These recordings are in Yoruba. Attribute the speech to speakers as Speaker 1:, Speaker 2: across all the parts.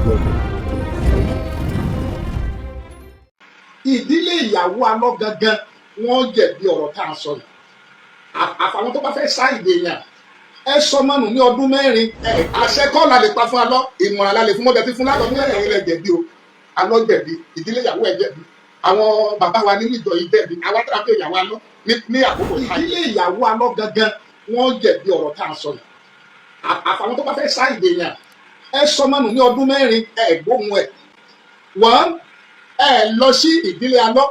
Speaker 1: Welcome.
Speaker 2: Ìdílé ìyàwó alọ́ gangan, wọ́n jẹ̀bi ọ̀rọ̀ tá a sọ yìí. Àfàwọn tó bá fẹ́ sá ìdèyàn ẹ sọ mọ́nù ní ọdún 4. Ẹ àṣẹ kọ́ la lè pa fún alọ́, ìmọ̀ràn la lè fún. Mọ́tẹ́ tí fún látọdún 4 rẹ̀ jẹ̀bi o. Alọ́ jẹ̀bi, ìdílé ìyàwó ẹ̀ jẹ̀bi, àwọn bàbá wa nínú ìjọ yìí jẹ̀bi, àwa tó àpè ìyàwó alọ́ ní àkókò. Ìdílé ìyàwó alọ́ gangan, wọ́n jẹ̀bi ọ̀rọ̀ tá a sọ yìí. Àfàwọn tó bá fẹ́ sá ìdèyàn ẹ sọ mọ́nù ní ọdún 4, ẹ gbóhùn ẹ̀ wọ́n ẹ lọ sí ìdílé alọ́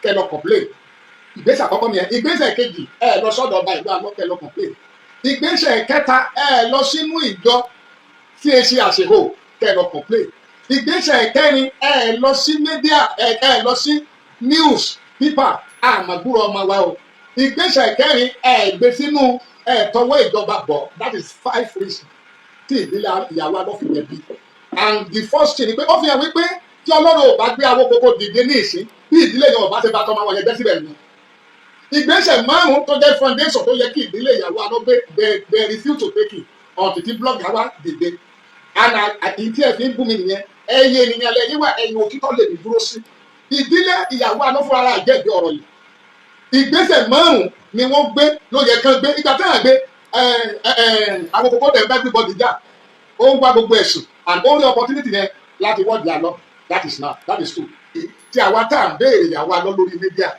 Speaker 2: kẹ́ lọ complain. Ìgbésẹ̀ àkọ́kọ́ nìyẹn. Ìgbésẹ̀ kejì, ẹ lọ sọ́dọ̀ ọba ìlú alọ́ kẹ́ lọ complain. Ìgbésẹ̀ kẹta, ẹ lọ sínú ìjọ CAC àṣehò kẹ́ lọ complain. Ìgbésẹ̀ kẹrin, ẹ lọ sí media, ẹ lọ sí news paper àmàgbúrò ọmọ wa o. Ìgbésẹ̀ kẹrin, ẹ gbé sínú ẹ tọwọ́ ìjọba bọ̀. That is five reasons tí ìdílé ìyàwó alọ́ fi jẹ̀bi. And the first thing ni pé ó fi hàn wípé tí Ọlọ́run ò bá gbé Awókoko dìde ní ìsín, bí ìdílé yẹn ò bá ṣe bá tọmọ àwọn yẹn jẹ́ síbẹ̀ ni. Ìgbésẹ̀ márùn tó jẹ́ foundation tó yẹ kí ìdílé ìyàwó alọ́ gbé, they refuse to take it until tí blogger wá dìde. And àti tí ẹ fi ń bú mi nìyẹn. Ẹ̀yin ènìyàn lẹ́yìn wà, ẹ̀yin òtítọ́ lè mí dúró sí. Ìdílé ìyàwó alọ́ fúnra rẹ̀ jẹ̀bi ọ̀rọ̀ yìí. Ìgbésẹ̀ márùn ni wọ́n gbé ló yẹ kán gbé. Ìgbà táwọn gbé Awókoko dẹ̀ bá everybody jà, ó ń wá gbogbo ẹ̀sùn and only opportunity yẹn láti wọ́ọ̀dì àlọ́. That is now, that is two. Tí àwa tá à ń béèrè ìyàwó alọ́ lórí media,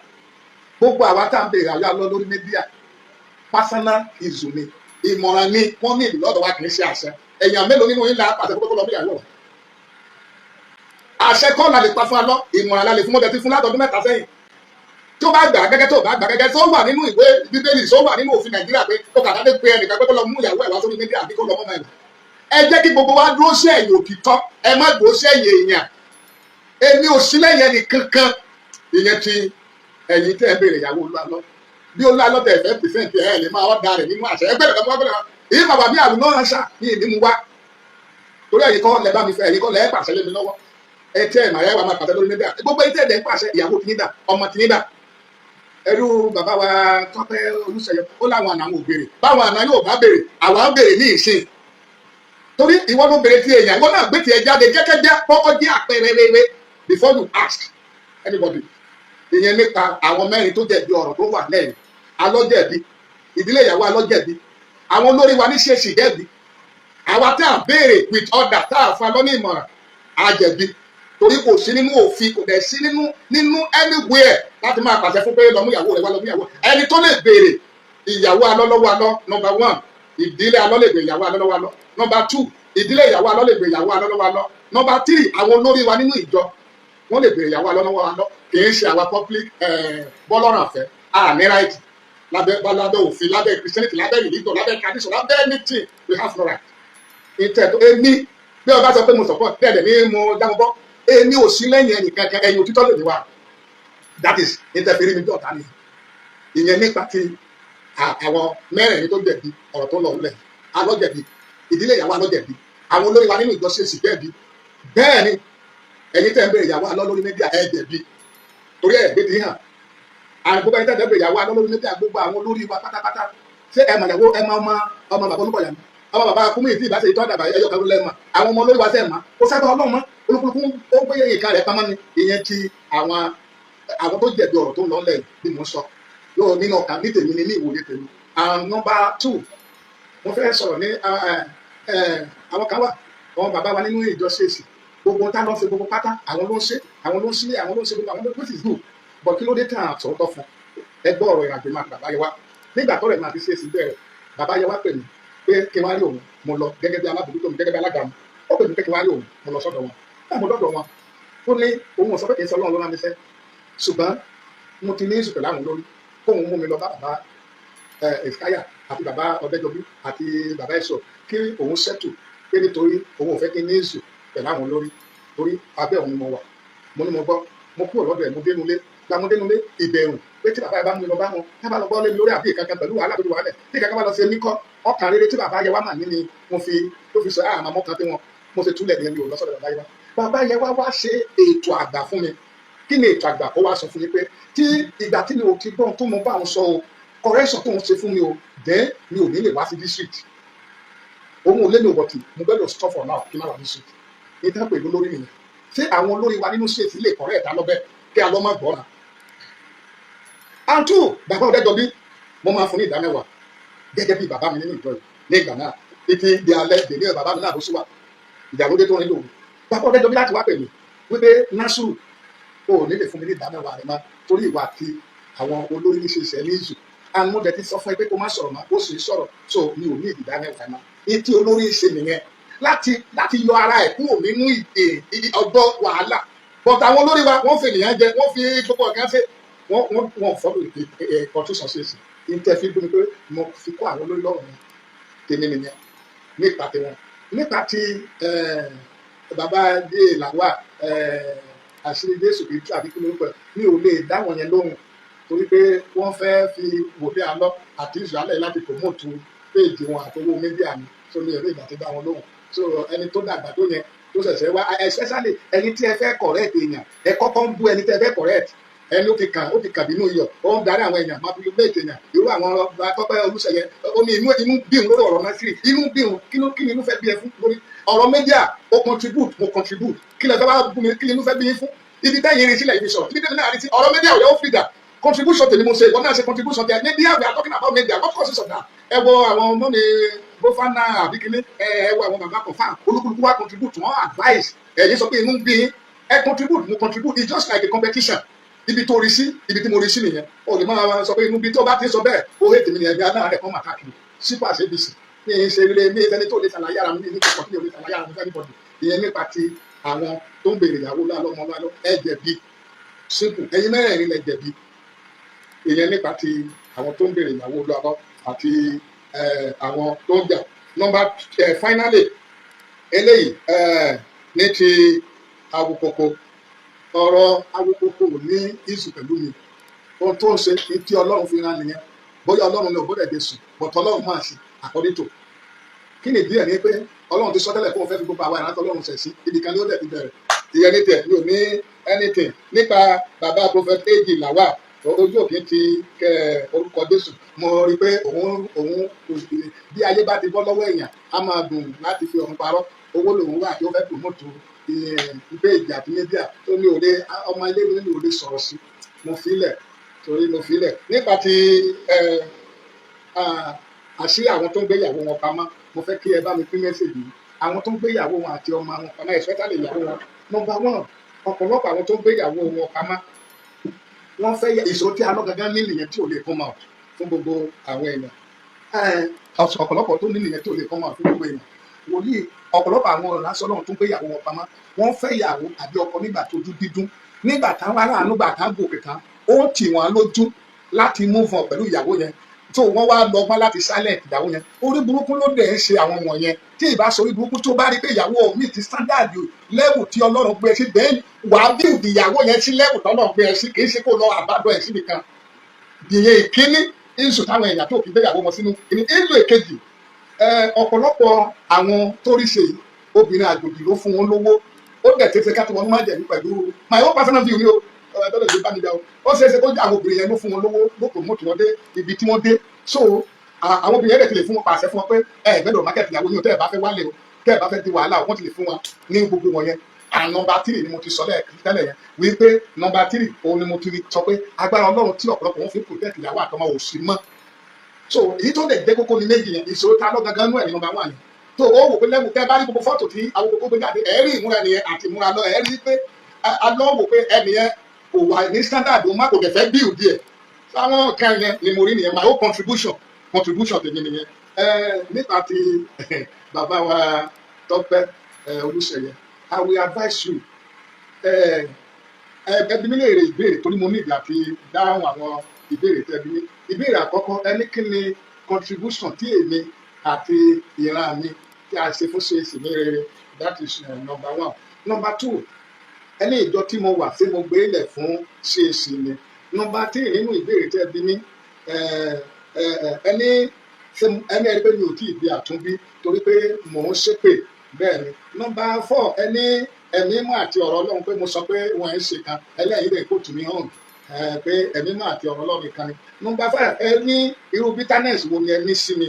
Speaker 2: gbogbo àwa tá à ń béèrè ìyàwó alọ́ lórí media, personal issue ni, ìmọ̀ràn ni wọ́n ní ìlú lọ́dọ̀ wa, kì í ṣe àṣẹ. Èèyàn mélòó nínú yín la pàṣẹ fún kókó lọ bí ìyàwó rẹ̀? Àṣẹ kọ́ la lè pa fún alọ́, ìmọ̀ràn la lè fún. Mọ́tẹ́ tí fún látọdún 3 sẹ́yìn. Tó bá gbà gẹ́gẹ́, tó bá gbà gẹ́gẹ́, tó wà nínú ìwé Bíbélì, tó wà nínú òfin Nàìjíríà pé kó kàkà dé pé ẹnìkan pé kó lọ mú ìyàwó ẹ̀ wá sórí media àbí kó lọ mọ́ ẹ̀. Ẹ jẹ́ kí gbogbo wa dúró sí ẹ̀yìn òtítọ́, ẹ má dúró sí ẹ̀yìn èèyàn. Èmi ò sí lẹ́yìn ẹnì kankan. Ìyẹn ti ẹ̀yin tẹ́ ẹ béèrè ìyàwó Olúalọ́. Bí Olúalọ́ tẹ̀ fẹ́ present, ẹ lè máa ọ̀dà rẹ̀ nínú àṣẹ ẹgbẹ́ rẹ̀ kọ́ èyí. Bàbá mi àrùn náà ṣá ní ìní mu wá torí ẹ̀yin kọ́ lẹ bá mi fẹ́, ẹ̀yin kọ́ lẹ pàṣẹ lé mi lọ́wọ́. Ẹ tẹ́ ẹ̀ màá wà máa pàṣẹ lórí media. Gbogbo ẹ tẹ́ ẹ̀ dẹ̀ ń pàṣẹ, ìyàwó tiyín dà? Ọmọ tiyín dà? Ẹrú bàbá wa Tọ́pẹ́ Olúṣeyẹ, ó láwọn àna àwọn ò béèrè. Báwọn àna yóò bá béèrè, àwa ń béèrè ní ìsìn, torí ìwọ ló béèrè ti èèyàn, ìwọ náà gbé tiẹ̀ jáde jẹ́kẹ́jẹ́, kọ́kọ́ jẹ́ àpẹẹrẹ rere before you ask anybody. Ìyẹn nípa àwọn mẹ́rin tó jẹ̀bi ọ̀rọ̀ tó wà lẹ́yìn. Alọ́jẹ̀bi, ìdílé ìyàwó alọ́jẹ̀bi, àwọn olórí wa ní ṣèṣì jẹ̀bi, àwa tá à béèrè with order tá à fa lọ́ní ìmọ̀ràn àjẹ̀bi, torí kò sí nínú òfin, kò dẹ̀ sí nínú anywhere láti máa pàṣẹ fún pé lọ mú ìyàwó rẹ wá, lọ mú ìyàwó. Ẹni tó lè béèrè ìyàwó alọ́lọ́wọ́ alọ́, number one, ìdílé alọ́ lè béèrè ìyàwó alọ́lọ́wọ́ alọ́. Number two, ìdílé ìyàwó alọ́ lè béèrè ìyàwó alọ́lọ́wọ́ alọ́. Number three, àwọn olórí wa nínú ìjọ, wọ́n lè béèrè ìyàwó alọ́lọ́wọ́ alọ́. Kì í ṣe àwa public bọ́lọ́run àfẹ́ a ní right lábẹ́ òfin, lábẹ́ Christianity, lábẹ́ religion, lábẹ́ tradition, lábẹ́ anything. We have no right. Ìtẹ̀ tó èmi bí ọba sọ pé mo support tẹ́lẹ̀ ní mo dáhùn bọ́, èmi ò sí lẹ́yìn ẹnì kankan, ẹ̀yìn òtítọ́ lè ní wa. That is interfere mi bí ọ̀tá ni. Ìyẹn nípa ti àwọn mẹ́rẹ̀ẹ̀rin tó jẹ̀bi ọ̀rọ̀ tó lọ lẹ̀. Alọ́jẹ̀bi, ìdílé ìyàwó alọ́jẹ̀bi, àwọn olórí wa nínú ìjọ ṣèṣì jẹ̀bi. Bẹ́ẹ̀ ni ẹ̀yin tẹ́ ń bèrè ìyàwó alọ́ lórí media, ẹ jẹ̀bi, torí ẹ̀ gbé ti hàn. Àwọn gbogbo ẹ̀yin tẹ́ ń bèrè ìyàwó alọ́ lórí media, gbogbo àwọn olórí wa pátápátá, ṣé ẹ mọ̀ ìyàwó ẹ mọ ọmọ ọmọ bàbá Olúkọ̀yà ni, ọmọ bàbá Kúmúyì tí ìbá ṣe ìtọ́ àdàbà ẹyọ kan lẹ́mọ̀ àwọn ọmọ olórí wa sẹ́ẹ̀ mọ́? Kó sábà Ọlọ́run mọ́ olúkúlùkù ó gbé ìka rẹ̀ pamọ́ ni. Ìyẹn ti àwọn tó jẹ̀bi ọ̀rọ̀ tó ń lọ lẹ̀ bí mo sọ yóò nínú ọkàn ní tèmi ní ìwòye tèmi. And number two, mo fẹ́ sọ̀rọ̀ ní àwọn kan wà, àwọn bàbá wa nínú ìjọ ṣèṣì, gbogbo tá ló ń ṣe, gbogbo pátá àwọn ló ń ṣe, àwọn ló ń ṣe, àwọn ló ń ṣe gbogbo àwọn ló, which is good, but kí ló dé tàn àtọ̀tọ̀ fún ẹ? Gbọ́ ọ̀rọ̀ ìrìnàjò máa bàbá yẹ wá. Nígbà tọ́rọ̀ ẹ̀ máa fi ṣèṣì bẹ̀rẹ̀, bàbá yẹ wá pè mí pé kí n wá rí òun. Mo lọ gẹ́gẹ́ bí alábòójútó mi, gẹ́gẹ́ bí alága mi. Ó pè mí pé kí n wá rí òun, mo lọ sọ́dọ̀ wọn. Náà mo dọ́dọ̀ wọn, ó ní òun ò sọ pé kì í sọ Ọlọ́run ló rán mi sẹ́, ṣùgbọ́n mo ti ní ìsù pẹ̀lú àwọn lórí, kóun mú mi lọ bá bàbá Ìskáyà àti bàbá Ọ̀dẹ́jọbí àti bàbá Ẹ̀sọ́, kí òun settle, pé nítorí òun ò fẹ́ kí n ní ìsù pẹ̀lú àwọn lórí, torí abẹ́ òun ni mo wà. Mo ní mo gbọ́. Mo kúrò lọ́dọ̀ ẹ̀, mo dénú lé gba, mo dénú lé, ìbẹ̀rù pé tí bàbá yẹn bá mú mi lọ bá wọn, tá bá lọ gbọ́ lé mi lórí àbí ìkankan pẹ̀lú wàhálà tó ti wà lẹ̀, tí ìkankan bá lọ ṣe mí kọ́. Ọkàn rere tí bàbá yẹn wá mà ní ni mo fi tó fi sọ àmọ́ mọ́kàn tí wọn mo ṣe túlẹ̀ ní ẹni ò lọ sọ́dọ̀ bàbá yẹn wá. Bàbá yẹn wá wá ṣe ètò àgbà fún mi. Kí ni ètò àgbà? Ó wá sọ fún mi pé tí ìgbà tí mi ò ti gbọ́n tó mo bá òun sọ o, correction tó ń ṣe fún mi o, then mi ò ní lè wá sí district. Òun ò lé mi ò bọ̀tì, mo gbọ́dọ̀ stop for now kí n má wà district. Ní tá pè lólórí nìyẹn. Ṣé àwọn olórí wa nínú ṣèṣì lè correct alọ́bẹ̀ kí alọ́ má gbọ́ra? And two, bàbá Ọ̀dẹ́jọbí, mo máa fún ní 10% gẹ́gẹ́ bí bàbá mi nínú ìjọ yìí ní ìgbà náà títí di alẹ́ dèní. Bàbá mi náà ló sì wà ìjà lóde tó ń lò. Bàbá Ọ̀dẹ́jọbí láti wá pè mí wípé, "Násùrù, o ò ní lè fún mi ní 10% rẹ mọ́ torí ìwà àti àwọn olórí ní ṣe ṣe ní ìzù, and mo dẹ̀ ti sọ fún ẹ pé kó má sọ̀rọ̀ mọ́, ó sì ń sọ̀rọ̀, so mi ò ní 10% mọ́." Ní tí olórí ṣe nìyẹn láti yọ ara ẹ̀ kúrò nínú ìdè ọgbọ́ wàhálà. But àwọn olórí wa, wọ́n fi ènìyàn jẹ, wọ́n fi gbogbo ọ̀gá ṣe, wọ́n follow constitution ṣe sí ní tẹ́ fi gbóni pé mo fi kó àwọn olórí lọ́rùn tèmi nìyẹn nípa tiwọn. Nípa ti bàbá dé làwà àṣírí Jésù kì í tú àbí kí ló ń pẹ, mi ò lè dá wọn yẹn lóhùn torí pé wọ́n fẹ́ fi wòlé alọ́ àti Israẹli láti promote page wọn àtọwọ́ media mi, so mi ò ní ìgbà tí dá wọn lóhùn. So ẹni tó dàgbà tó yẹn tó ṣẹ̀ṣẹ̀ wá, especially ẹni tí ẹ fẹ́ correct èèyàn, ẹ kọ́kọ́ ń bú ẹni tí ẹ fẹ́ correct. Ẹni ó ti kàn bínú iyọ̀, ó ń darí àwọn èèyàn, manipulate èèyàn. Irú àwọn ọba Tọ́pẹ́ Olúṣèyẹ, ó ní inú bí òun lórí ọ̀rọ̀ Násírì. Inú bí òun, kí ni inú fẹ́ bí ẹ fún lórí ọ̀rọ̀ media? Ó contribute, mo contribute. Kí lẹ fẹ́ wá bú mi? Kí ni inú fẹ́ bí yín fún? Ibi tẹ́yìn irin sílẹ̀, ibi sọ̀rọ̀ ibi tẹ́yìn náà rí sí ọ̀rọ̀ media ò yẹ ó fìdá. Contribution tèmi mo ṣe, ìwọ náà ṣe contribution tẹ. Media, we are talking about media. What causes of that? Ẹ wo àwọn ọmọ mi bófánà àbí kíní, ẹ wo àwọn bàbá kan, olúkúlùkù wa contribute, wọn advice. Ẹ̀yin sọ pé inú ń bí yín. Ẹ contribute, mo contribute. It's just like a competition. Ibi tó rí sí, ibi tí mo rí sí nìyẹn. O lè máa sọ pé inú bí tó bá ti sọ bẹ́ẹ̀, ó hate mi nìyẹn. Bí aláàárẹ̀ kan máa káàkiri sípò àṣebìsì ní í ṣe rere ní ẹni tó lè ṣàlàyé ara mi ní kíkọ tí mi ò lè ṣàlàyé ara mi fún anybody. Ìyẹn nípa ti àwọn tó ń béèrè ìyàwó lálọ́mọ lálọ́. Ẹ jẹ̀bi, simple. Ẹ̀yin mẹ́rẹ̀ẹ̀rin lẹ jẹ̀bi. Ìyẹn nípa ti àwọn tó ń béèrè ìyàwó lọ́wọ́ àti àwọn tó ń jà. Number finally, eléyìí ní ti Awokoko. Ọ̀rọ̀ Awokoko ní issue pẹ̀lú mi. Ohun tó ń ṣe ní tí Ọlọ́run fi rán nìyẹn. Bóyá Ọlọ́run ní ògbódẹ̀ dé sùn, but Ọlọ́run máa ṣe according to kí ni díẹ̀ ni pé Ọlọ́run ti sọ tẹ́lẹ̀ fún òun fẹ́ fi gbogbo àwọn ìrántí Ọlọ́run ṣẹ̀ sí ibì kan ní ó dẹ̀ ti bẹ̀rẹ̀. Ìyẹn ní tẹ̀ mi ò ní anything. Nípa bàbá Prophet A.G. Lawal, ojú òkè ti kẹ orúkọ Jésù, mo rí i pé òun bí ayé bá ti bọ́ lọ́wọ́ èèyàn, á máa dùn láti fi ọ̀run parọ́. Owó lòun wà tí ó fẹ́ promote page àti media tó ní òde ọmọ ilé mi ní òde sọ̀rọ̀ sí. Mo filẹ̀ torí mo filẹ̀. Nípa ti àṣírí àwọn tó ń gbéyàwó wọn pamọ́, mo fẹ́ kí ẹ bá mi pín message yìí. Àwọn tó ń gbéyàwó wọn àti ọmọ wọn pamọ́, especially ìyàwó wọn. Number one, ọ̀pọ̀lọpọ̀ àwọn tó ń gbéyàwó wọn pamọ́, wọ́n fẹ́ ìṣòro tí alọ́ gangan ní nìyẹn tí ò lè come out fún gbogbo àwọn èèyàn. Ọ̀pọ̀lọpọ̀ tó ní nìyẹn tí ò lè come out fún gbogbo èèyàn. Wòlíì, ọ̀pọ̀lọpọ̀ àwọn ìránṣẹ́ Ọlọ́run tó ń gbéyàwó wọn pamọ́, wọ́n fẹ́ ìyàwó àbí ọkọ nígbà tó dún dídún, nígbà táwọn aráàánú gbà tán gòkè tán, ó tì wọ́n lójú láti move on pẹ̀lú ìyàwó yẹn, tó wọ́n wá lọ́gbọ́n láti silent ìyàwó yẹn. Orí burúkú ló dẹ̀ ń ṣe àwọn wọ̀nyẹn. Tí ìbá sọ orí burúkú, tó bá rí pé ìyàwó mi ti standard level tí Ọlọ́run gbé ẹ sí, then wàá build ìyàwó yẹn sí level tọ́lọ́run gbé ẹ sí. Kì í ṣe kó lọ àbádọ́ ẹ̀ síbi kan. Ìyẹn ìkíní ìṣù táwọn èèyàn tó fi gbéyàwó wọn sínú ìní. Ìlú èkejì, ọ̀pọ̀lọpọ̀ àwọn tó rí ṣe yìí, obìnrin àjòjì ló fún wọn lówó. Ó dẹ̀ tètè ká tó wọn má jẹ̀bi pẹ̀lú my own personal view ni o, ọ̀rọ̀ tó lè fi bá mi jà o. Ó ṣeé ṣe kó jẹ́ àwọn obìnrin yẹn ló fún wọn lówó, ló promote wọn dé ibi tí wọ́n dé. So àwọn obìnrin yẹn dẹ̀ ti lè fún wọn, pàṣẹ fún wọn pé ẹ gbẹ́dọ̀ market ìyàwó yín o, tẹ́ ẹ bá fẹ́ wálé o, tẹ́ ẹ bá fẹ́ di wàhálà o. Wọ́n ti lè fún wọn ní gbogbo wọn yẹn. And number three ni mo ti sọ tẹ́lẹ̀ yẹn wípé number three, òun ni mo ti sọ pé agbára Ọlọ́run tí ọ̀pọ̀lọpọ̀ wọn fi protect ìyàwó àtọmọ ò sí mọ́. So èyí tó lè jẹ́ kókó ní méjì yẹn. Ìṣòro ta lọ gangan nú ẹ̀ ní number one yẹn tó o wò pé lẹ́wù tẹ́ bá rí gbogbo fọ́tò tí àwọn gbogbo gbé jáde, ẹ̀ rí ìmúra ẹnìyẹn àti ìmúra lọ, ẹ̀ rí pé alọ́ wò pé ẹnìyẹn kò wà ní standard, o má kò dẹ̀ fẹ́ build díẹ̀. Àwọn kan yẹn ni mo rí nìyẹn. My own contribution tèmi nìyẹn. Nípa ti bàbá wa Tọ́pẹ́ Olúṣèyẹ, I will advise you. Ẹ bi mí léèrè ìbéèrè torí mo ní ìdí àti dáhùn àwọn ìbéèrè tẹ́ bi mí. Ìbéèrè àkọ́kọ́, ẹ ní kí ni contribution tí èmi àti ìran mi tí a ṣe fún CAC ní rere? That is number one. Number two, ẹni ìjọ tí mo wà, ṣé mo gbé ilẹ̀ fún CAC ni? Number three nínú ìbéèrè tẹ́ bi mí, ẹni ṣé ẹni ẹni pé mi ò tí ì di àtúnbí torí pé mò ń ṣépè? Bẹ́ẹ̀ ni. Number four, ẹni ẹ̀mí mọ́ àti ọ̀rọ̀ Ọlọ́run, pé mo sọ pé wọ́n ń ṣe kan ẹlẹ́yìn lè kóòtù mi hàn pé ẹ̀mí mọ́ àti ọ̀rọ̀ Ọlọ́run kan ni. Number five, ẹ ní irú bitterness wo ni ẹ ní sí mi?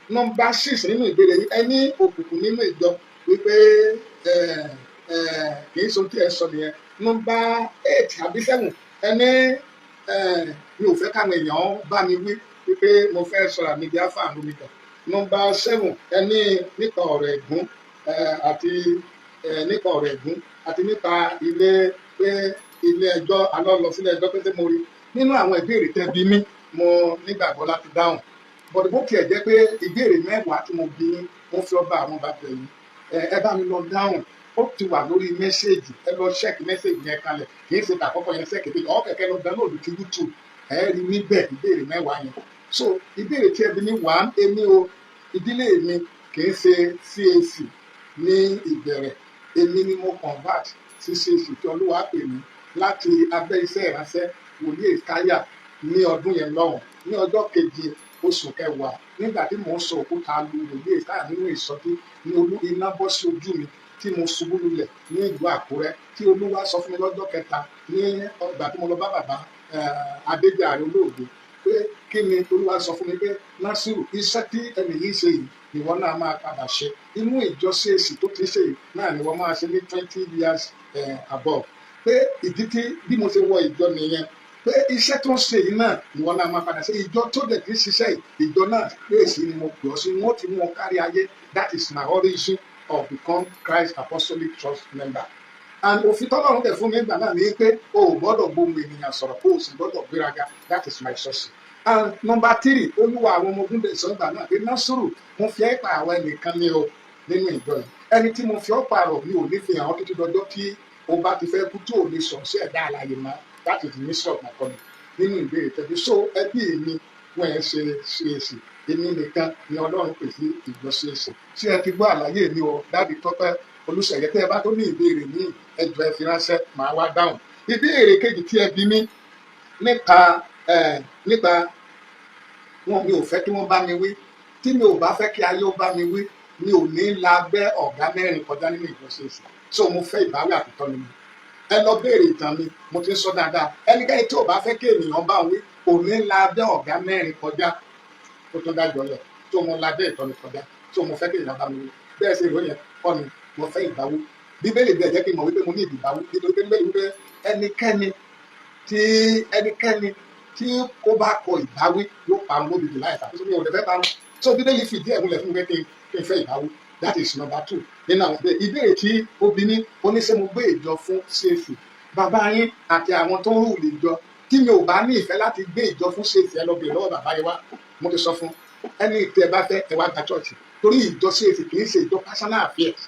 Speaker 2: Number six nínú ìbéèrè yìí, ẹ ní òkùnkùn nínú ìjọ, wípé Kì í ṣe ohun tí ẹ sọ nìyẹn. Number 8 àbí 7, ẹni mi ò fẹ́ káwọn èèyàn bá mi wí wípé mo fẹ́ sọ̀rọ̀ àmì di alpha and omega. Number 7, ẹni nípa ọ̀rọ̀ ẹ̀gún àti nípa ọ̀rọ̀ ẹ̀gún àti nípa ilé, pé ilé ẹjọ́ alọ́ lọ sílé ẹjọ́, pé mo rí nínú àwọn ìbéèrè tẹ́ bí mi, mo nígbàgbọ́ láti dáhùn bọ̀dé. Bó tiẹ̀ jẹ́ pé ìbéèrè 10 tí mo bí yín, mo fi ọba àwọn bàbá yìí, ẹ bá mi lọ dáhùn. Ó ti wà lórí message, ẹ lọ check message yẹn kalẹ̀. Kì í ṣe tàkọ́kọ́ yẹn, check pé ọ̀ kẹ̀kẹ́ lọ download ti YouTube, ẹ rí níbẹ̀ ìbéèrè 10 yẹn. So ìbéèrè tí ẹ bí ní one, èmi o, ìdílé mi kì í ṣe CAC ní ìbẹ̀rẹ̀. Èmi ni mo convert sí CAC tí Olúwa pè mí láti abẹ́ iṣẹ́ ìránṣẹ́ wòlíì Èkáyà ní ọdún yẹn lọ́hùn, ní ọjọ́ 7 oṣù 10, nígbà tí mò ń sọ òkúta lu wòlíì Èkáyà nínú ìsọjí ní olú iná bọ́ sí ojú mi tí mo ṣubú lulẹ̀ ní ìlú Àkúrẹ́, tí Olúwa sọ fún mi lọ́jọ́ kẹta ní ọgbà tí mo lọ bá bàbá Adéjàre olóògbé pé kí ni Olúwa sọ fún mi, pé Násìrù, iṣẹ́ tí ẹnì yìí ṣe yìí, ìwọ náà máa padà ṣe inú ìjọ CAC tó ti ṣe yìí náà ni wọ́n máa ṣe ní 20 years above, pé ìdí tí bí mo ṣe wọ ìjọ nìyẹn, pé iṣẹ́ tó ń ṣe yìí náà, ìwọ náà máa padà ṣe ìjọ tó dẹ̀ ti ń ṣiṣẹ́ yìí. Ìjọ náà pé èsì ni mo pè ọ́ sí, wọ́n ti mú ọ kárí ayé. That is my origin of become Christ Apostolic Church member. And òfin tọ́lọ́run tẹ̀ fún mi ìgbà náà ni pé o ò gbọ́dọ̀ gbóhùn ènìyàn sọ̀rọ̀, o ò sì gbọ́dọ̀ gbéraga. That is my source. And number 3, Olúwa àwọn ọmọ ogun dẹ̀ sọ ìgbà náà pé, Násùrù, mo fi ẹ́ pa àwọn ẹnìkan ní o nínú ìjọ yìí. Ẹni tí mo fi ọ́ pààrọ̀, mi ò ní fi hàn ọ́ títí dọjọ́ tí o bá ti fẹ́ kú, tí ò ní sọ̀rọ̀ sí ẹ̀dá alààyè mọ́. That is the mystery of my calling. Nínú ìbéèrè tẹ̀lé, so ẹbí mi, wọ́n ẹ̀ ṣe CAC. Èmi nìkan ni Ọlọ́run pè sí ìjọ CAC. Ṣé ẹ ti gbọ́ àlàyé mi o, Daddy Tọ́pẹ́ Olùṣeyẹ? Tẹ́ ẹ bá tó ní ìbéèrè míì, ẹ jọ̀ọ́, ẹ fi ránṣẹ́, màá wá dáhùn. Ìbéèrè kejì tí ẹ bí mi nípa wọn, mi ò fẹ́ kí wọ́n bá mi wí. Tí mi ò bá fẹ́ kí ayé ó bá mi wí, mi ò ní labẹ́ ọ̀gá mẹ́rin kọjá nínú ìjọ CAC. So mo fẹ́ ìbáwí àtìtọ́ni mi. Ẹ lọ béèrè ìtàn mi, mo ti ń sọ dáadáa. Ẹnikẹ́ni tí ò bá fẹ́ kí ènìyàn bá wí kò ní labẹ́ ọ̀gá mẹ́rin kọjá kó tó dájọ́ lẹ̀. Tó mo labẹ́ ìtọ́ni kọjá tó mo fẹ́ kí ènìyàn bá mi wí, bẹ́ẹ̀ ṣe ìròyìn kọ́ ni mo fẹ́ ìbáwí. Bíbélì bẹ́ẹ̀ jẹ́ kí n mọ̀ wípé mo ní ìbáwí, nítorí pé Bíbélì wípé ẹnikẹ́ni tí kò bá kọ ìbáwí yóò parun lójijì láì ṣàkóso. Mi ò lè fẹ́ parun. So Bíbélì fìdí ẹ̀ múlẹ̀ fún mi pé kí n fẹ́ ìbáwí. That is number 2 nínú àwọn ìbéèrè. Ìbéèrè tí ó bí ní oníṣẹ́, mo gbé ìjọ fún CAC, bàbá yín àti àwọn tó ń rù lè jọ. Tí mi ò bá ní ìfẹ́ láti gbé ìjọ fún CAC, ẹ lọ bèèrè lọ́wọ́ bàbá yẹn wá. Mo ti sọ fún ẹni tí ẹ bá fẹ́, ẹ wá gba church, torí ìjọ CAC kì í ṣe ìjọ personal affairs.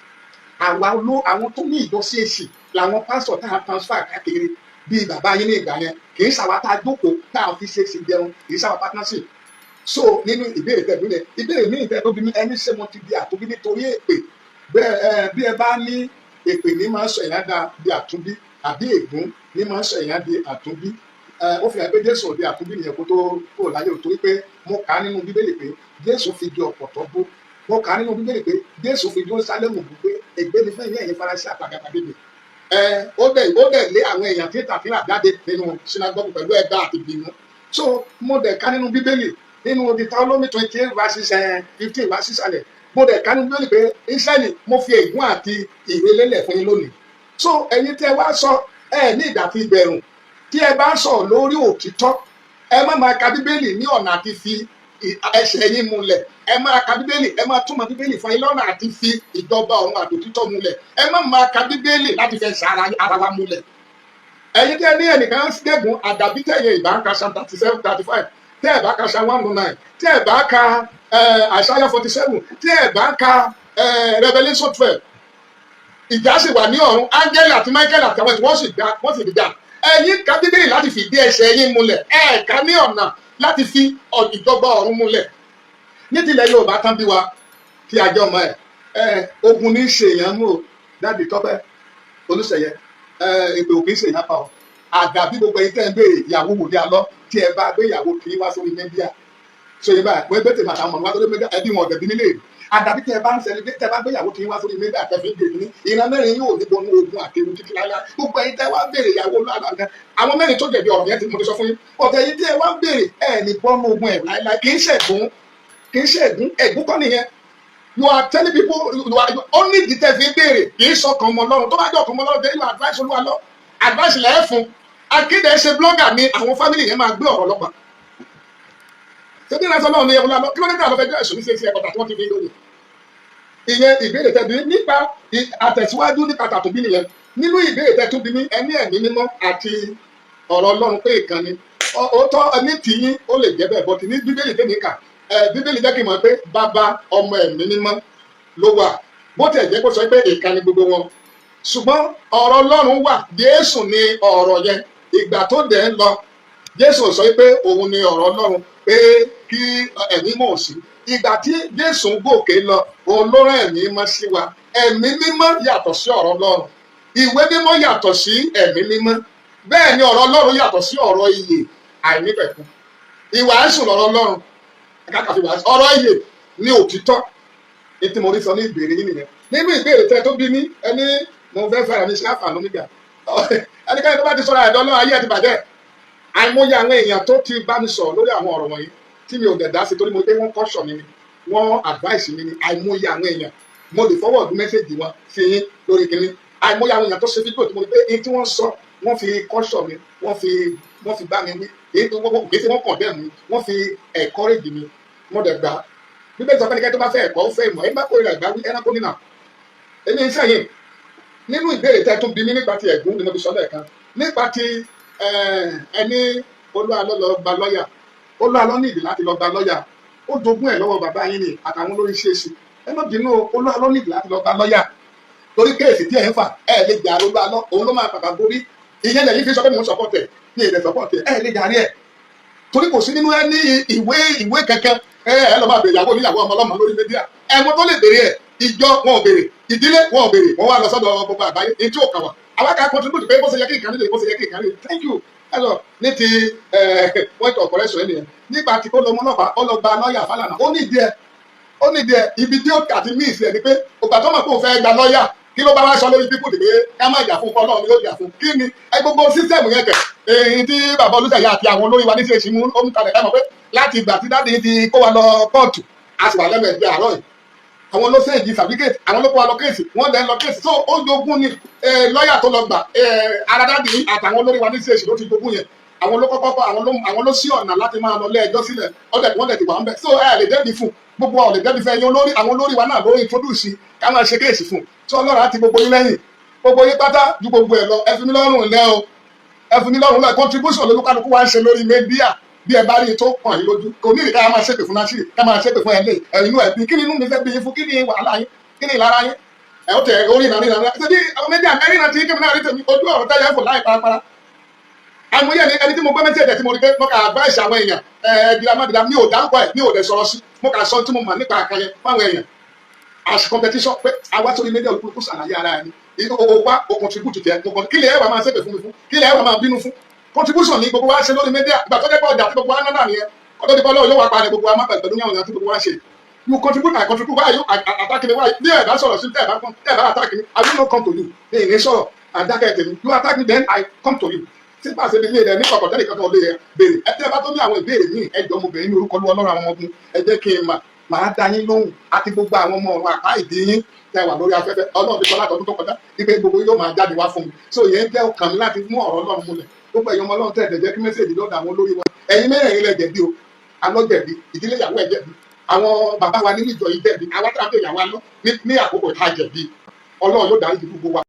Speaker 2: Àwa ló àwọn tó ní ìjọ CAC làwọn pásítọ̀ tá a transfer káàkiri bíi bàbá yín ní ìgbà yẹn. Kì í ṣàwa tá a jókòó tá a fi CAC jẹun, kì í ṣàwa partnership. So nínú ìbéèrè tẹ̀ lónìí, ìbéèrè míì tẹ̀ tó bí mi, ẹni ṣé mo ti di àtúnbí nítorí èpè? Bẹ́ẹ̀ ẹ bí ẹ bá ní èpè ní máa ń sọ èèyàn di àtúnbí, àbí ègún ní máa ń sọ èèyàn di àtúnbí, ó fi hàn pé Jésù ò di àtúnbí nìyẹn kó tó kó láyé o, torí pé mo kà á nínú Bíbélì pé Jésù fi di ọ̀pọ̀tọ́ bó. Mo kà á nínú Bíbélì pé Jésù fi Jerúsálẹ́mù bú pé ègbé ni fún ẹ̀yin Farisí àtàgàbàgebè. Ẹ ó dẹ̀ lé àwọn èèyàn tí tàfírà jáde nínú sinagogu pẹ̀lú ẹgbà àti ìbínú. So mo dẹ̀ ká nínú Bíbélì, nínú Deuteronomy 28 verses 15 verses sísàlẹ̀, mo dẹ̀ ká nínú Bíbélì pé, Ísírẹ́lì, mo fi ègún àti ìwé lélẹ̀ fún yín lónìí. So ẹ̀yin tẹ́ wá sọ ẹ ní ìgbà tí ìbẹ̀rù tí ẹ bá sọ lórí òtítọ́, ẹ má máa ka Bíbélì ní ọ̀nà àti fi ẹsẹ̀ yín múlẹ̀. Ẹ máa ka Bíbélì, ẹ máa túmọ̀ Bíbélì fún yín lọ́nà àti fi ìjọba ọ̀run àti òtítọ́ múlẹ̀. Ẹ má máa ka Bíbélì láti fẹ́ ara wa múlẹ̀. Ẹ̀yin tẹ́ ní ẹnìkan gégùn, àdàbí tẹ̀yìn ìbá ń ka Psalm 37, 35, tẹ́ ẹ̀ bá ka Psalm 109, tẹ́ ẹ̀ bá ka Isaiah 47, tẹ́ ẹ̀ bá ka Revelation 12. Ìjà sì wà ní ọ̀run, áńgẹ́lì àti Michael àtàwọn tí wọ́n sì dá, wọ́n sì dá. Ẹ̀yin ka Bíbélì láti fìdí ẹsẹ̀ yín múlẹ̀, ẹ̀ ká ní ọ̀nà láti fi ìjọba ọ̀run múlẹ̀. Ní tilẹ̀ Yorùbá tán bí wa kí a jẹ́ ọmọ ẹ̀ ẹ̀ ogun ní í ṣe èèyàn mú o. Daddy Tọ́pẹ́ Olùṣeyẹ, ẹ̀ èpè ò kì í ṣe èèyàn pa ọ. Àdàbí gbogbo ẹ̀yin tẹ́ ń béèrè ìyàwó wòlíì alọ́, tí ẹ bá gbé ìyàwó kì í wá sórí media ṣe yẹ báyìí, wọ́n gbé tèmi àtàwọn ọmọ wa sórí media, ẹbí wọn ọ̀dẹ̀bí nílé. Àdàbí tẹ́ ẹ bá ń sẹni tẹ́ ẹ bá gbé ìyàwó kì í wá sórí media tẹ́ fi ń gbè ní ìran mẹ́rin yóò ní bọnú ogun àti ewu títí láíláí. Gbogbo ẹ̀yin tẹ́ wá béèrè ìyàwó lọ́wọ́, àwọn mẹ́rin tó jẹ̀bi ọ̀rọ̀ yẹn tí mo ti sọ fún yín ọ̀tẹ̀ yìí tí ẹ wá béèrè, ẹ̀ ní bọ́nú ogun ẹ̀ láíláí. Kì í ṣẹ̀gún, kì í ṣẹ̀gún, ẹ̀gún kọ́ nìyẹn. You are telling people you are you only the tẹ́ fi ń béèrè, kì í sọkàn ọmọ Ọlọ́run. Tó bá jẹ́ ọkàn ọmọ Ọlọ́run, then you advice Olúwa lọ, advice lẹ́ẹ̀ fún. Akéde ṣe blogger ni àwọn family yẹn máa gbé ọ̀rọ̀ ọlọ́pàá. Ṣé bí ìránṣẹ́ Ọlọ́run ní ẹ̀wọ̀n lọ? Kí ló dé tí àwọn fẹjọ́ ẹ̀sùn ní CAC ẹ̀kọ́ta tí wọ́n ti fi lóye? Ìyẹn ìbéèrè tẹ́ bí nípa àtẹ̀síwájú nípa tàtúbí nìyẹn. Nínú ìbéèrè tẹ́ tún bí ní ẹni ẹ̀mí mímọ́ àti ọ̀rọ̀ Ọlọ́run pé ìkànnì òótọ́ ní tìyín, ó lè jẹ́ bẹ́ẹ̀, but ní Bíbélì tèmi kà ẹ, Bíbélì jẹ́ kí n mọ̀ pé Bàbá, Ọmọ, Ẹ̀mí Mímọ́ ló wà. Bó tiẹ̀ jẹ́ kó sọ pé ìkànnì gbogbo wọn, ṣùgbọ́n ọ̀rọ̀ Ọlọ́run wà. Jésù ni ọ̀rọ̀ yẹn. Ìgbà tó dẹ̀ ń lọ, Jésù sọ pé òun ni ọ̀rọ̀ Ọlọ́run, pé kí ẹ̀mí mọ̀ sí. Ìgbà tí Jésù ń gòkè lọ, òun ló rán Ẹ̀mí Mímọ́ sí wa. Ẹ̀mí Mímọ́ yàtọ̀ sí ọ̀rọ̀ Ọlọ́run. Ìwé Mímọ́ yàtọ̀ sí Ẹ̀mí Mímọ́. Bẹ́ẹ̀ ni ọ̀rọ̀ Ọlọ́run yàtọ̀ sí ọ̀rọ̀ ìyè àìnípẹ̀kun. Ìwàásù lọ̀rọ̀ Ọlọ́run kákàfi wàásù. Ọ̀rọ̀ ìyè ní òtítọ́. Ní tí mo rí sọ ní ìbéèrè yín nìyẹn. Nínú ìbéèrè tẹ tó bí ní ẹni mo fẹ́ fẹ́ràn mi ṣe àǹfààní omega, ẹnikẹ́ni tó bá ti sọ̀rọ̀ àìdọ́ náà, ayé ẹ̀ ti bàjẹ́. Àìmọye àwọn èèyàn tó ti bá mi sọ̀rọ̀ lórí àwọn ọ̀rọ̀ wọ̀nyí tí mi ò dẹ̀ dá sí, torí mo pé wọ́n caution mi ni, wọ́n advice mi ni. Àìmọye àwọn èèyàn, mo lè forward message wọn sí yín lórí kínní. Àìmọye àwọn èèyàn tó ṣe fídíò tí mo rí pé èyí tí wọ́n sọ, wọ́n fi caution mi, wọ́n fi bá mi wí, èyí tó wọ́n kì í ṣe wọ́n condemn mi, wọ́n fi encourage mi. Mo dẹ̀ gbà. Bíbélì sọ pé ẹnikẹ́ni tó bá fẹ́ ẹ̀kọ́, ó fẹ́ ìmọ̀. Ẹ bá kórìíra ìgbà wí, ẹranko nínà. Èmi ń sẹ́yìn. Nínú ìbéèrè tẹ́ tún bí mi nípa ti ẹ̀gún ni mo ti sọ lẹ́ẹ̀kan nípa ti ẹni Olúwa lọ gba lọ́ọ̀yà. Olúwa ní ìdí láti lọ gba lọ́ọ̀yà. Ó jogún ẹ̀ lọ́wọ́ bàbá yín ni àtàwọn olórí ṣèṣì. Ẹ má bínú o, Olúwa ní ìdí láti lọ gba lọ́ọ̀yà, torí case tí ẹ̀ ń fà, ẹ̀ lè jà Olúwa lọ, òun ló máa pàpà borí. Ìyẹn lẹ́yìn fi sọ pé mò ń support ẹ̀ ní èdè support ẹ̀. Ẹ̀ lè jàrí ẹ̀, torí kò sí nínú ẹ ní ìwé kankan. Ẹ lọ máa bèrè ìyàwó oníyàwó, ọmọ ọlọ́mọ lórí media. Ẹ̀wọ̀n tó lè béèrè ẹ̀, ìjọ wọn ò béèrè, ìdílé wọn ò béèrè, wọn wá lọ sọ́dọ̀ gbogbo àgbáyé. Èyí tí ò kàn wá, àwa ká contribute pé bó ṣe yẹ kí nǹkan nílé, bó ṣe yẹ kí nǹkan nílé. Thank you. Ẹ lọ ní ti point of correction ènìyàn nípa tí kó lọ mọ ọlọ́pàá, ó lọ gba lọ́ọ̀yà Fálànà. Ó ní ìdí ẹ, ó ní ìdí ẹ. Ibi tí ó àti miss ẹ ni pé ògbà tó mọ̀ pé òun fẹ́ gba lọ́ọ̀yà, kí ló bá wá sọ lórí people pé ká má jà fún Ọlọ́run yóò jà fún kí ni ẹ gbogbo system yẹn kẹ. Èyí tí bàbá Olùsẹ̀yà àti àwọn olórí wa ní ṣèṣì mú ó ń kalẹ̀, ẹ mọ̀ pé láti ìgbà tí daddy ti kó wa lọ kóòtù, a sì wà lẹ́nu ẹ̀dí àárọ̀ yìí. Àwọn ló sèjì certificate, àwọn ló kó wa lọ case, wọ́n lẹ́ lọ case. So ó jogún ni lọ́ọ̀yà tó lọ gbà ara daddy àtàwọn olórí wa ní ṣèṣì ló ti jogún yẹn. Àwọn ló kọ́kọ́ kọ́, àwọn ló sí ọ̀nà láti máa lọ lé ẹjọ́ sílẹ̀. Ọ̀dẹ̀ wọ́n dẹ̀ ti wà ń bẹ̀. So ẹ lè dẹ́bi fún gbogbo wa, ò lè dẹ́bi fún ẹ̀yin olórí. Àwọn olórí wa náà ló introduce ká máa ṣe case fún. Tí Ọlọ́run á ti gbogbo yín lẹ́yìn, gbogbo yín pátá ju gbogbo ẹ̀ lọ. Ẹ fi mí lọ́rùn lẹ́ o, ẹ fi mí lọ́rùn lẹ́. Contribution lolúkálukú wa ń ṣe lórí media. Bí ẹ bá rí i tó kàn yín lójú, kò ní ìdí ká máa ṣépè fún Násìrì, ká máa ṣépè fún ẹlẹ́ ẹ̀yìn inú ẹ̀bí. Kí ni inú mi fẹ́ bí yín fún? Kí ni wàhálà yín? Kí ni ìlara yín? Ẹ ó tẹ orí ìlànà ìlànà ṣe bí àwọn media ẹ̀rí náà ti kí mi náà rí tèmi ojú ọ̀rọ̀ tẹ́lẹ̀ ẹ̀fọ́ láì parapara. Àìmọye ni ẹni tí mo gbọ́ message tí mo rí pé mo kà advice àwọn èèyàn ẹ girama girama. Mi ò dárúkọ ẹ, mi ò dẹ̀ sọ̀rọ̀ sí. Mo kà sọ tí mo mọ̀ nípa àkànyẹ fáwọn èèyàn as competition pé àwa sórí media, olùkúlùkù ṣàlàyé ara ẹni. O wa o contribute tiẹ̀ mo kàn. Kí lè ẹ wà máa ṣépè fún mi fún? Kí lè ẹ wà máa bínú fún? Contribution ní gbogbo wa ṣe lórí media. Ìgbà tó dé pé ọjà tí gbogbo wa ná náà nìyẹn, kọ́tọ́ di bọ́lá yóò wá parí gbogbo wa má pẹ̀lú yàwọn èèyàn tí gbogbo wa ṣe. You contribute, I contribute. Why you attack me? Why? Bí ẹ bá sọ̀rọ̀ sí, tẹ́ ẹ bá kàn, tẹ́ ẹ bá attack me, I will not come to you. Ní ìní sọ̀rọ̀ àdákẹ́ tèmi. You attack me, then I come to you. Tí pàṣẹ mi lé rẹ ní kọ̀kọ̀ tẹ́lẹ̀ kankan ò lè béèrè. Ẹ tẹ́ ẹ bá tó ní àwọn ìbéèrè míì, ẹ jọ̀ọ́, mo bẹ̀ yín ní orúkọ Olúwa Ọlọ́run àwọn ọmọ ogun, ẹ jẹ́ kí n mà, màá dá yín lóhùn àti gbogbo àwọn ọmọ ọ̀run àpá ìdí yín tẹ́ wà lórí afẹ́fẹ́. Ọlọ́run ti sọ látọdún tó kọjá wípé gbogbo yóò máa jáde wá fún mi. So ìyẹn jẹ́ ọkàn mi láti mú ọ̀rọ̀ Ọlọ́run múlẹ̀. Gbogbo ẹ̀yin ọmọ Ọlọ́run tẹ̀ ẹ̀dẹ̀ jẹ́ kí message lọ́dọ̀ àwọn olórí wa. Ẹ̀yin mẹ́rẹ̀ẹ̀rin lẹ jẹ̀bi o. Alọ́ jẹ̀bi, ìdílé ìyàwó ẹ̀ jẹ̀bi, àwọn bàbá wa nínú ìjọ yìí jẹ̀bi, àwa tí a bẹ̀ ìyàwó alọ́ ní àkókò ìta jẹ̀bi. Ọlọ́run yóò dáríjì gbogbo wa.